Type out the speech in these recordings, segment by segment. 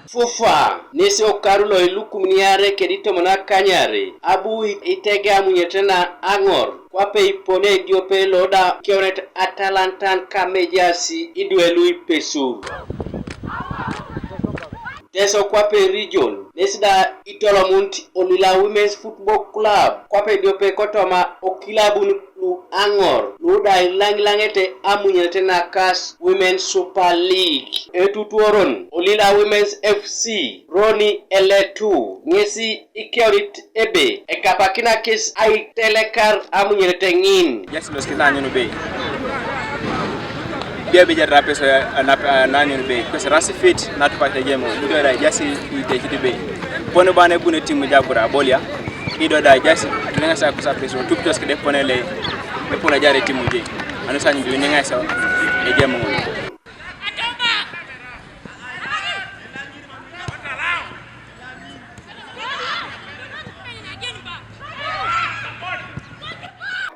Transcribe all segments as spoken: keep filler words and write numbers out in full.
FUFA nesi okaru lo ilukumin iare kedi tomon akanyare abu i- itege amunyete na aŋor kwape ipone ediope lo da keunet atalantan kamejasi idwe lu ipesur. Teso kwape region nesi da itolomunit Olila Women's Football Club kwape ediope kotoma okilabun lu aŋor lu da ilaŋilaŋete amunyenete nakas Women's Super League. Etutuoron Olila Women's F C Roni Eletu ŋesi ikeunit ebe ekapakina kes aitelekar amunyenete ŋin. Just los kina anyun bei. Bia bija rapes na anyun bei. Kos rasi fit na tupak te jemo. Ido da jasi ite kiti bei. Pone bane bune timu jabura bolia. Ido da jasi. Nenga sa kusa peso. Tup tos kede pone le. E pone jare timu je. Anu sa nyimbi nenga sa. E jemo.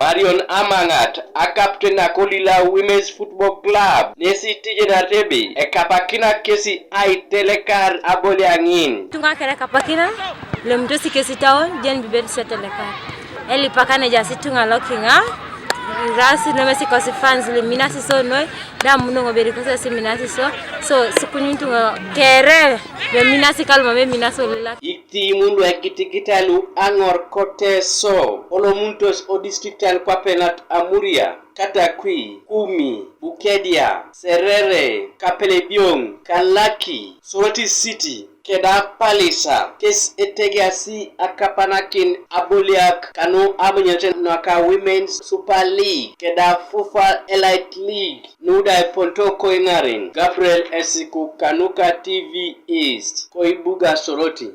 Marion Amaŋat, akapten na Kolila Women's Football Club, nesi tijenat ebe ekapakina kesi aitelekar aboliaŋin. Tuŋa kere kapakina, lomitosi kesi taon, jen bibet setelekar. Elipakane jasi tuŋa lokiŋa, rasi nomesi kosi fans liminasi so noi, damunoŋo beri kosi siminasi so, so sikunyun tuŋa kere, leminasi kaluma meminasi olilak. Itimun lu egitigitai lu aŋor ko Teso, olomunitos odistriktan kwape nat Amuria, Katakwi, Kumi, Bukedia, Serere, Kapelebioŋ, Kalaki, Soroti City, keda Pallisa, kes etegeasi akapanakin aboliak kanu amunyete naka Women's Super League, keda FUFA Elite League, nuda eponto koiŋaren. Gabriel Esiku kanuka T V East, koibuga Soroti.